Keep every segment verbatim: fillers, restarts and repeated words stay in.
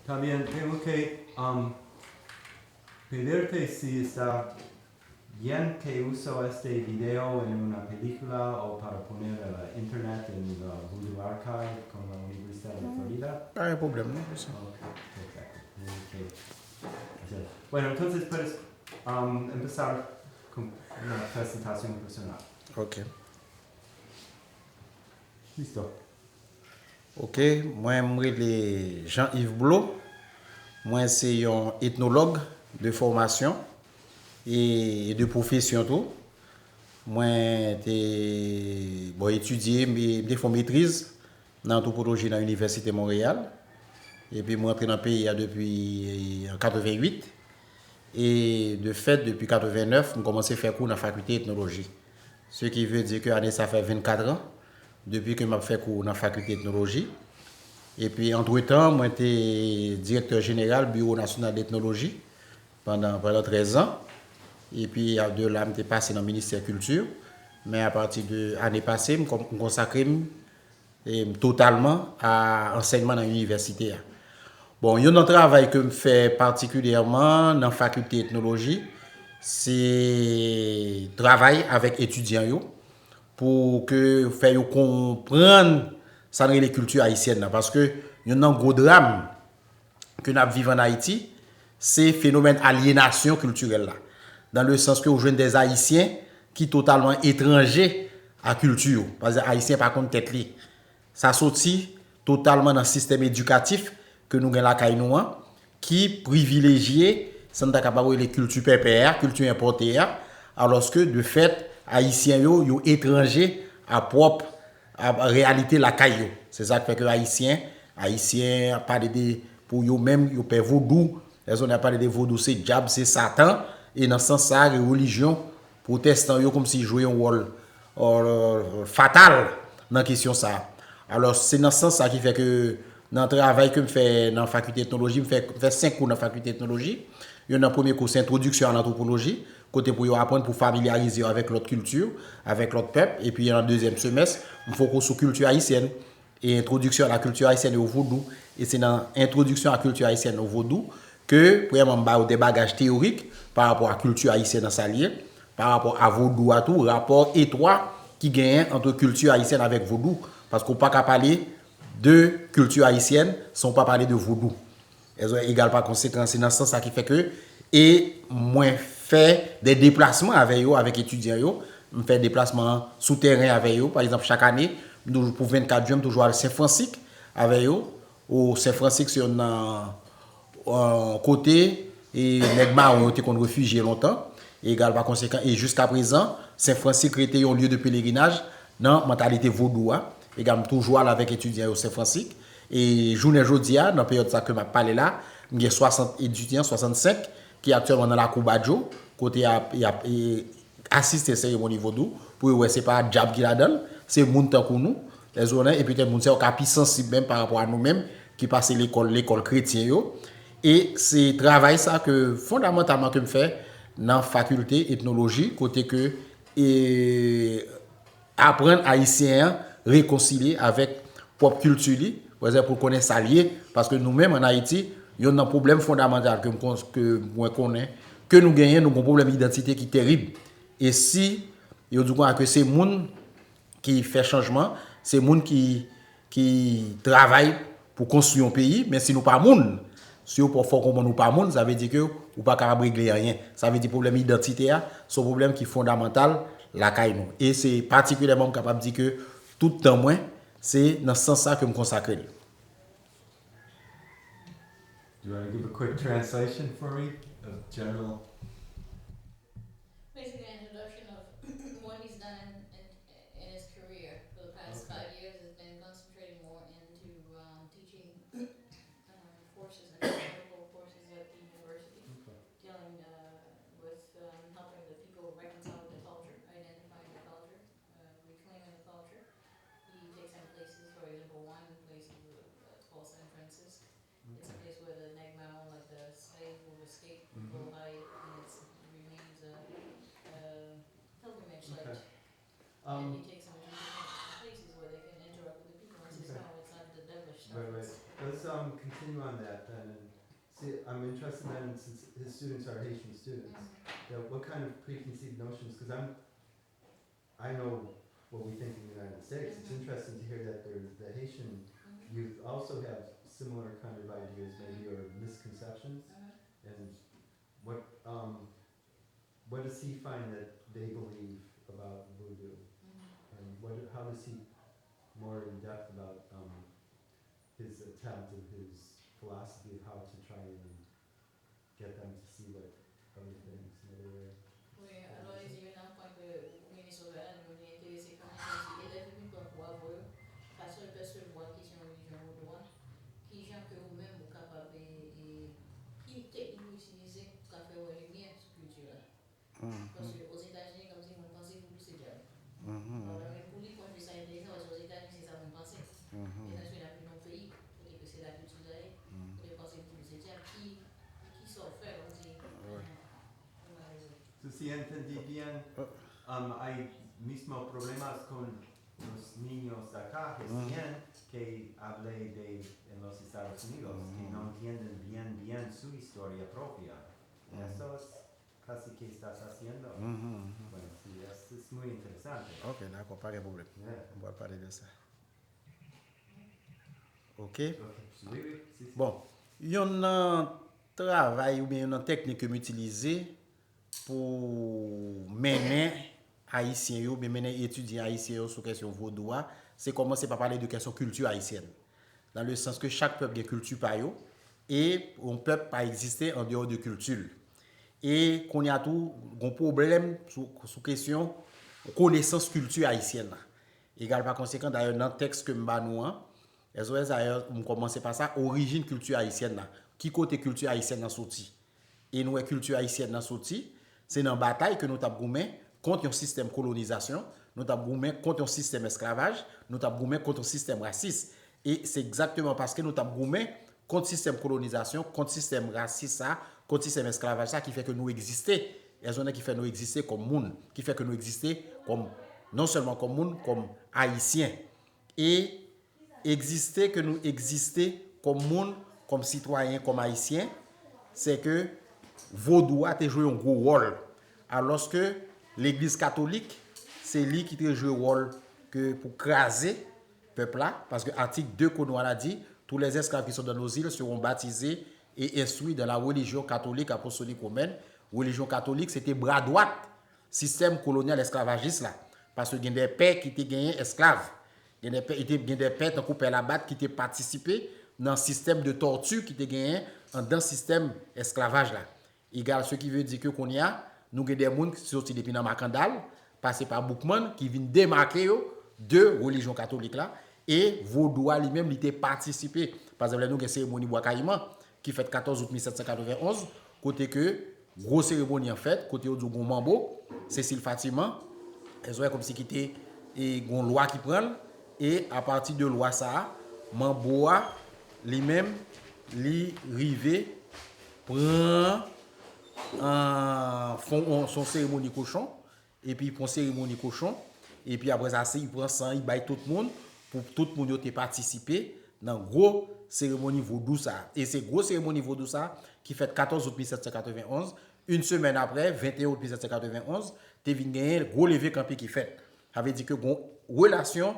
También tengo que um, pedirte si está bien que uso este video en una película o para poner en la internet en la Voodoo Archive con la Universidad de Florida. Pa gen pwoblèm non pou sa. Ok, perfecto. Ok. Gracias. Bueno, entonces puedes um, empezar con una presentación personal. Ok. Listo. Ok, mwen m rele Jean Yves Blo. Mwen se yon etnològ de fòmasyon e de pwofesyon tou. Mwen te bon etidye, m te fè yon metriz nan antwopoloji nan Inivèsite Monreyal. Epi mwen antre nan peyi a depi an katrevenwit. E de fèt, depi katrevenèf, m kòmanse fè kou nan fakilte etnoloji. Ce qui veut dire que ane sa fè vennkat an depi ke m ap fè kou nan fakilte etnoloji. Epi antretan, mwen te direktè jeneral Biwo Nasyonal Etnoloji pandan, pandan trèz an. Epi de la, m te pase nan ministè kilti. Men apati de ane pase, m kòm- m konsakre m e, totalman a ansèyman nan inivèsite a. Bon, youn nan travay ke m fè patikilyèman nan fakilte etnoloji, se travay avèk etidyan yo pou ke fè yo konprann sa n rele kilti ayisyèn nan. Paske youn nan gwo dram ke n ap viv ann Ayiti, se fenomèn alyenasyon kiltirèl la. Dan le sans ke ou jwenn des Ayisyen ki totalman etranje a kilti yo. Paske Ayisyen pa konn tèt li. Sa soti totalman nan sistèm edikatif ke nou gen lakay nou an, ki privilejye sa n ta kapab rele kilti pèpè a, kilti enpòte a, alòske de fèt, Ayisyen yo, yo etranje a pwòp a reyalite lakay yo. Se sa k fè ke Ayisyen, Ayisyen ap pale de, pou yo menm, yo pè vodou. Lèzòt ap pale de vodou, se dyab, se Satan. E nan sans sa, relijyon pwotestan yo kòmsi jwe yon wòl fatal nan kesyon sa. Alò, se nan sans sa ki fè ke nan travay ke m fè nan fakilte etnoloji, m fè, m fè senk kou nan fakilte etnoloji. Youn nan premye kou, se entwodiksyon a lantwopoloji, kote pou yo aprann pou familyarize yo avèk lòt kilti, avèk lòt pèp. Epi nan dezyèm semès, m fè kou sou kilti ayisyèn e entwodiksyon a la kilti ayisyèn e o vodou. E se nan entwodiksyon a kilti ayisyèn o vodou ke, premyèman, m ba yo de bagaj teyorik pa rapò a kilti ayisyèn nan sa l ye, pa rapò a vodou a tou, rapò etwa ki genyen ant kilti ayisyèn avèk vodou. Paske w pa ka pale de kilti ayisyèn san w pa pale de vodou. Egal pa konsekan, se nan sans sa ki fè ke, e mwen fè de deplasman avè yo, avèk etidyan yo. M fè deplasman sou tèren avè yo. Pa egzanp, chak ane, m toujou, pou vennkat jen, m toujou al Sen Fransik avè yo. O Sen Fransik, se youn nan, euh, kote, e nèg mawon yo te konn refijye lontan. Egal pa konsekan, e jiska prezan, Sen Fransik rete yon lye de pelerinaj nan mantalite vodou a. Egal, m toujou al avèk etidyan yo Sen Fransik. E jounen jodi a, nan peryòd sa ke m ap pale la, m gen swasant etidyan, swasannsenk, ki aktyèlman nan lakou Badjo, kote y ap, y ap, e, asiste seremoni vodou, pou yo wè se pa dyab ki ladan l, se moun tankou nou, lèzònè, e petèt moun sa yo ka pi sansib menm pa rapò a nou menm, ki pase lekòl, lekòl kretyen yo. E se travay sa ke, fondamantalman, ke m fè nan fakilte etnoloji, kote ke, e, aprann Ayisyen an rekonsilye avèk pwòp kilti li, pou l konnen sa l ye, paske nou menm ann Ayiti, youn nan pwoblèm fondamantal ke m kon, ke mwen konnen, ke nou genyen, nou gen yon pwoblèm idantite ki terib. E si yo di w konsa ke se moun ki fè chanjman, se moun ki, ki travay pou konstwi yon peyi, men si nou pa moun, si yo pa fè w konprann ou pa moun, sa vle di ke ou pa kapab regle anyen. Sa vle di pwoblèm idantite a, se yon pwoblèm ki fondamantal lakay nou. E se patikilyèman m kapab di ke tout tan mwen, se nan sans sa ke m konsakre l. Do you want to give a quick translation for me of general? Basically, an introduction of what he's done in, in, in his career for the past five years has been concentrating more into um, teaching um, courses and historical courses at the university, dealing uh, with um, helping the people reconcile with the culture, identifying the culture, uh, reclaiming the culture. He takes them places, for example, one place is uh, called San Francisco. It's a place where the Nagmao, like the slave who escaped, go hide, and it remains a, a pilgrimage site. And he takes them to different places where they can interact with the people and see how it's not the devilish stuff. Right, right. Let's um, continue on that then. And see, I'm interested then, since his students are Haitian students, that what kind of preconceived notions, because I'm, I know what we think in the United States. It's interesting to hear that there's, the Haitian youth also have similar kind of ideas, maybe, or misconceptions. And what, um, what does he find that they believe about voodoo? And what, how does he more in depth about, um, his attempt and his philosophy of how to try and get them to see what other things, in other ways? Wi, alò li di youn nan pwen ke Minnesota la nou li enterese konnen se di elèv yo vin pran kou avè yo, fason yo pèsevwa kesyon relijyon vodou a, kijan ke ou menm ou kapab e, e ki teknik ou itilize pou ka fè wè limyè sou kilti la. Paske Ozetazini kòmsi moun panse vodou se dyab. Alò menm pou li pwen de vue sa enteresan paske Ozetazini se sa moun panse. Etanse n ap viv nan yon peyi kote ke se la kilti sa ye, kote yo panse vodou se dyab. Ki, ki sa w fè, ou di, ou gen rezon. So, si entendí bien, um, hay mismo problemas con los niños de acá recién que hablé de en los Estados Unidos, que no entienden bien, bien su historia propia. Eso es casi que estás haciendo. Bueno, sí, es, es muy interesante. Ok, dakò, pa gen pwoblèm. Mwen pral pale de sa. Ok. Ok, oui, oui, sí, sí. Bon, yon nan travay oubyen yon nan teknik ke m itilize pou mennen Ayisyen yo, oubyen mennen etidyan ayisyen yo sou kesyon vodou a, se kòmanse pa pale de kesyon kilti ayisyèn. Dans le sens que chak pèp gen kilti pa yo, e yon pèp pa egziste an deyò de kilti l. E kounye a tou, gon pwoblèm sou, sou kesyon konesans kilti ayisyèn nan. Egal pa konsekan, dayè nan tèks ke m ba nou an, S O S dayè, m kòmanse pa sa, orijin kilti ayisyèn nan. Ki kote kilti ayisyèn nan soti? E nou wè kilti ayisyèn nan soti, se nan batay ke nou t ap goumen kont yon sistèm kolonizasyon, nou t ap goumen kont yon sistèm esklavaj, nou t ap goumen kont yon sistèm rasis. E se egzakteman paske nou t ap goumen kont sistèm kolonizasyon, kont sistèm rasis sa, kont sistèm esklavaj sa ki fè ke nou egziste. Rezon ki fè nou egziste kòm moun, ki fè ke nou egziste kòm, non sèlman kòm moun, kòm Ayisyen. E egziste ke nou egziste kòm moun, kòm sitwayen, kòm Ayisyen, se ke vodou a te jwe yon gwo wòl. Alòske legliz katolik, se li ki te jwe wòl ke pou kraze pèp la, paske atik de Konwa la di, tous les esclaves qui sont dans nos îles seront baptisés et instruits dans la religion catholique apostolique romaine, relijyon katolik se te bra dwat sistèm kolonyal esklavajis la. Paske gen de pè ki te genyen esklav. Gen de pè, gen de pè tankou pè Labat ki te patisipe nan sistèm de tòti ki te genyen anndan sistèm esklavaj la. Egal, ce qui veut dire que kounye a, nou gen de moun ki soti depi nan Makandal, pase pa Boukmann, ki vin demake yo de relijyon katolik la, e vodou a li menm, li te patisipe. Pa egzanp, lè nou gen seremoni Bwa Kayiman, ki fèt katòz out mil sèt san katreven onz, kote ke gwo seremoni an fèt, kote yo di w gon manbo, Cécile Fatiman, èzwè kòmsi ki te, e gon lwa ki pran l, e apati de lwa sa a, manbo a, li menm, li rive pran, an, fon, son seremoni kochon, epi pran seremoni kochon, epi apre sa, se, li pran san, li bay tout moun, pou tout moun yo te patisipe nan gwo seremoni vodou sa a. E se gwo seremoni vodou sa a ki fèt katòz out mil sèt san katreven onz, yon semèn apre, venteyen out mil sèt san katreven onz, te vin genyen gwo leve kanpe ki fèt. Sa vle di ke gon relasyon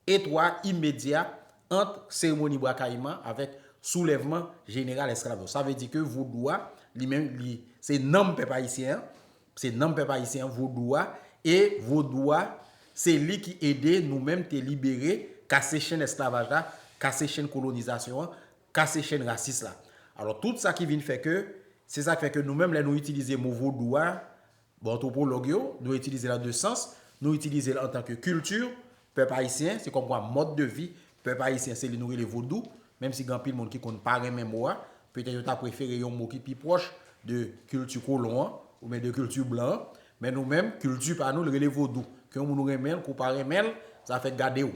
etwa, imedya ant seremoni Bwa Kayiman avèk soulèvman jeneral esklav yo. Sa vle di ke vodou a, li menm, li, se nanm pèp ayisyen an, se nanm pèp ayisyen an, vodou a, e vodou a, se li ki ede nou menm te libere, kase chenn esklavaj la, kase chenn kolonizasyon an, kase chenn rasis la. Alò, tout sa ki vin fè ke, se sa k fè ke nou menm, lè nou itilize mo vodou a, Bon, antwopològ yo, nou itilize l an de sans. Nou itilize l antanke kilti pèp ayisyen, se kòmkwa mòd de vi pèp ayisyen, se li nou rele vodou, menm si gen anpil moun ki konn pa renmen mo a, petèt yo ta prefere yon mo ki pi pwòch de kilti kolon an, oubyen de kilti blan an, men nou menm, kilti pa nou, l rele vodou. Ke yon moun ou renmen l, ke w pa renmen l, sa fèk gade w.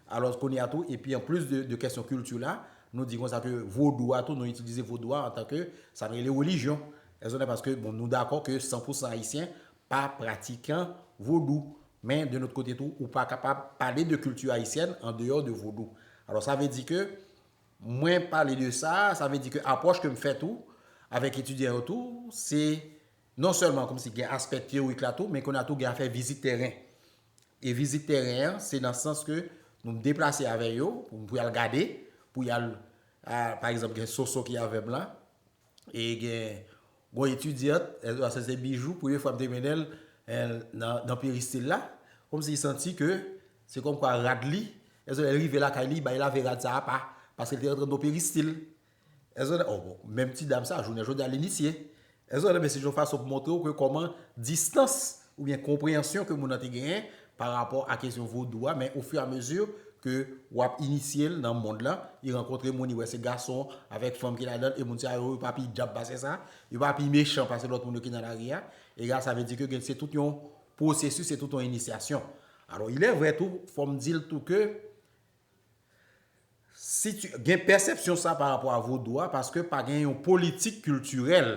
Alò, kounye a tou, epi anplis de, de kesyon kilti la, nou di konsa ke vodou a tou, nou itilize vodou a antanke sa n rele relijyon. Rezon paske, bon, nou dakò ke san pou san ayisyen pa pratikan vodou. Men, de lòt kote tou, ou pa kapab pale de kilti ayisyèn an deyò de vodou. Alò, sa vle di ke mwen pale de sa, sa vle di ke apwòch ke m fè tou avèk etidyan yo tou, se non sèlman kòmsi gen aspè teyorik la tou, men kounye a tou gen afè vizit tèren. E vizit tèren an, se nan sans ke nou deplase avè yo, pou, pou y al gade, pou y al, a, pa egzanp, gen Soso ki avè m la, e gen, gon etidyant, e, se, se Bijou, premye fwa m te mennen l, e, nan, nan peristil la, kòmsi li santi ke se kòmkwa rad li, e, lè l rive lakay li, bay lave rad sa a pa, paske l te rantre nan peristil. Èske w, oh, bon, menm ti dam sa, jounen jodi a, l inisye. Èske w, men se yon fason pou montre w ke kòman distans oubyen konpreyansyon ke moun nan te genyen pa rapò a kesyon vodou a, men ofiramezi ke w ap inisye l nan mond lan, li rankontre moun, li wè se gason avèk fanm ki ladan l, e moun sa yo, yo pa pi djab pase sa, yo pa pi mechan pase lòt moun yo ki nan lari a. Egal, sa vle di ke gen, se tout yon pwosesis, se tout yon inisyasyon. Alò, il est vrai tou, fò m di l tou ke si tu, gen pèsepsyon sa pa rapò a vodou a, paske pa gen yon politik kiltirèl,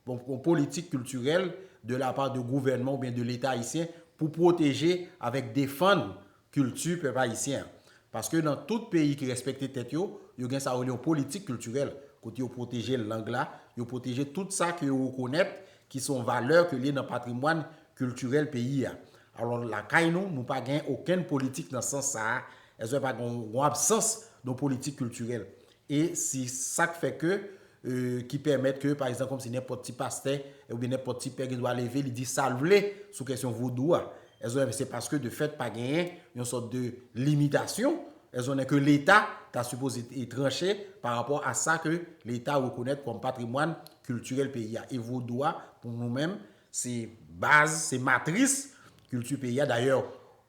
bon, yon politik kiltirèl de la part de gouvènman oubyen de Leta ayisyen pou pwoteje avèk defann kilti pèp ayisyen an. Paske nan tout peyi ki respekte tèt yo, yo gen sa yo rele yon politik kiltirèl, kote yo pwoteje lang la, yo pwoteje tout sa ke yo rekonèt ki se yon valè ke li ye nan patrimwàn kiltirèl peyi a. Alò, lakay nou, nou pa gen okenn politik nan sans sa a. Èske pa gen yon absans de politik kiltirèl? E se sa k fè ke, e, ki pèmèt ke, pa egzanp, kòmsi nenpòt ti pastè, oubyen nenpòt ti pè gen dwa leve, li di sa l vle sou kesyon vodou a. Èske se paske de fèt pa genyen yon sòt de limitasyon, èske ke Leta ta sipoze tranche pa rapò a sa ke Leta rekonèt kòm patrimwàn kiltirèl peyi a? E vodou a, pou nou menm, se baz, se matris kilti peyi a. Dayè,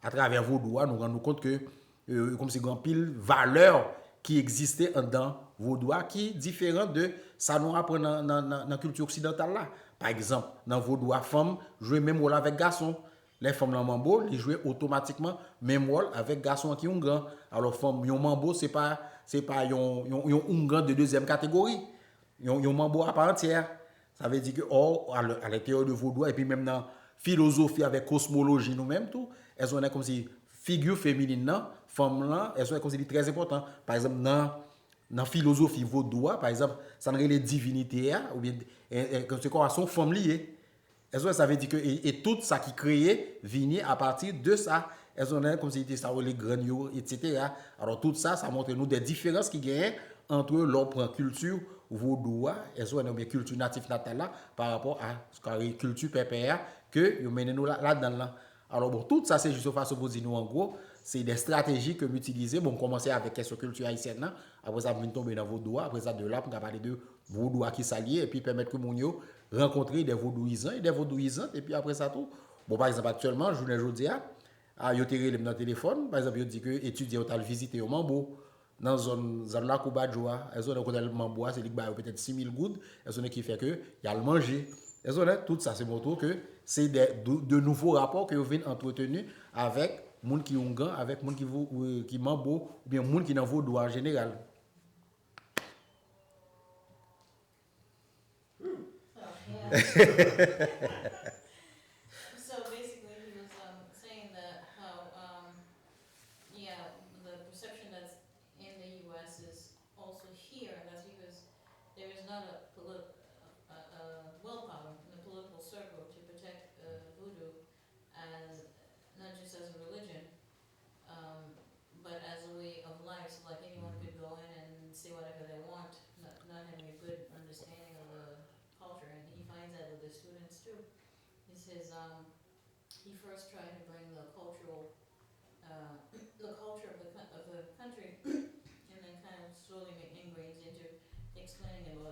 atravè vodou a, nou rann nou kont ke, e, kòmsi gen anpil valè ki egziste anndan vodou a ki diferan de sa nou aprann nan, nan, nan, nan kilti oksidantal la. Pa egzanp, nan vodou a, fanm jwe menm wòl avèk gason. Lè fanm lan manbo, li jwe otomatikman menm wòl avèk gason an ki oungan. Alò, fanm, yon manbo, se pa, se pa yon, yon, yon oungan de dezyèm kategori. Yon, yon manbo apa antyè. Sa vle di ke, ò, a l-, a lenteryè de vodou a, epi menm nan filozofi avèk kosmoloji nou menm tou, èske w wè kòmsi figi feminin nan, fanm lan, èske w wè kòmsi li trè enpòtan. Pa egzanp, nan, nan filozofi vodou a, pa egzanp, sa n rele divinite a, oubyen, e, e, se kòm se yon fanm li ye. Èske w wè, sa vle di ke, e, e tout sa ki kreye vini apati de sa. Èske w wè, kòmsi li te sa w rele grann yo, etsetera. Alò, tout sa, sa montre nou de diferans ki genyen ant lè w pran kilti vodou a, èske w wè, oubyen kilti natif natal la, pa rapò a, a kilti pèpè a, ke yo mennen nou la, ladan l lan. Alò, bon, tout sa, se jis yon fason pou di nou, an gwo, se de estrateji ke m itilize. Bon, m kòmanse avèk kesyon kilti ayisyèn nan, apre sa, m vin tonbe nan vodou a, apre sa, de la, m ka pale de vodou a ki sa l ye, epi pèmèt ke moun yo rankontre de vodouyizan e de vodouyizant, epi apre sa tou, bon, pa egzanp, aktyèlman, jounen jodi a, a, yo te rele m nan telefòn, pa egzanp, yo di ke etidyan yo t al vizite yon manbo nan zòn, zòn Lakou Badjo a, èske w konnen manbo a, se li k ba yo petèt sis mil goud, èske ki fè ke y al manje. Èske tout sa, se montre w ke se de, de, de nouvo rapò ke yo vin antreteni avèk moun ki oungan, avèk moun ki vou-, ki manbo, oubyen moun ki nan vodou an jeneral. So, yeah. So basically, he was um, saying that how, um, yeah, the perception that's in the U S is also here, and that's because there is not a, polit- a, a willpower in the political circle to protect uh, voodoo as not just as a religion, um, but as a way of life. So like anyone could go in and say whatever they want, not, not having a good understanding of the culture. And he finds that with the students too. He says um, he first tried to bring the cultural, uh, the culture of the, of the country, and then kind of slowly made ingrains into explaining about